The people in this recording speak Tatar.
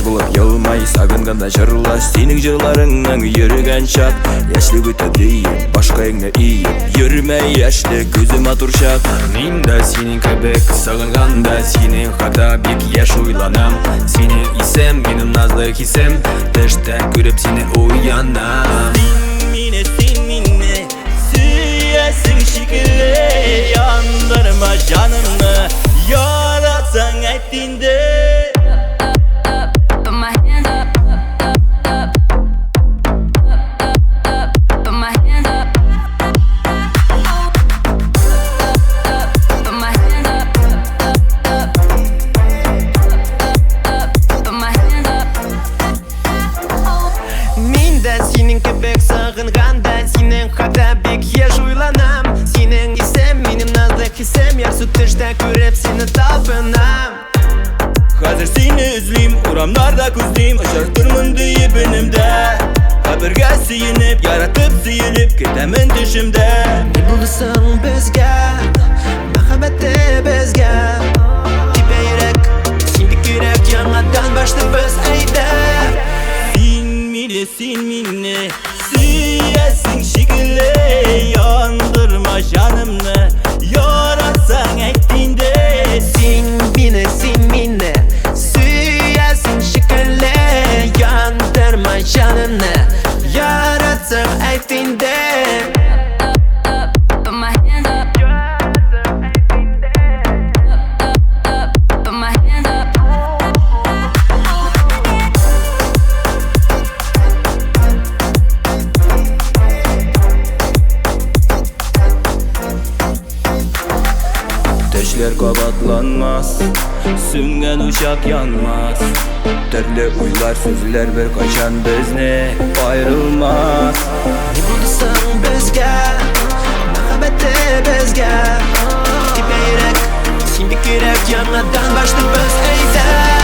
Яшь булып елмай, сагынганда җырла. Синең җырларыңның йөргән чак. Яшьлек үтә диеп, башкаеңны иеп йөрмә, яшьлек үзе матур чак. Мин дә синең кебек сагынганда синең хакта бик яшь уйланам. Синең исем минем назлы хисем, төштә күреп сине уянам. Син мине, син мине сөясең шикелле, яндырма җанымны, яратсаң әйт инде. Put my hands up, up, up, up, up, put my hands up, up, up, put my hands up, up, up, put my hands up. Мин дә синең кебек сагынганда синең хакта бик еш уйланам. Синең исем минем назлы хисем, ярсу төштә күреп сине талпынам. Хәзер сине эзлим, урамнарда күзлим, очратырмын диеп өнемдә. Хәбәргә сөенеп, яратып сөелеп кетәмен төшемдә. Ни булды соң безгә, мәхәббәтебезгә? Тибә йөрәк, син бик кирәк, яңадан башлыйбыз әйдә. Син мине, син мине сөясең шикелле, яндырма җанымны, яратсаң әйт инде. Син мине, син мине сөясең шикелле, яндырма җанымны, яратсаң әйт инде. Put my hands up, up, put my hands up. Төшләр кабатланмас, сүнгән учак янмас. Төрле уйлар, сүзләр бер кайчан безне аерылмас. Ни булды соң безгә, мәхәббәтебезгә? Тибә йөрәк, син бик кирәк, яңадан башлыйбыз әйдә.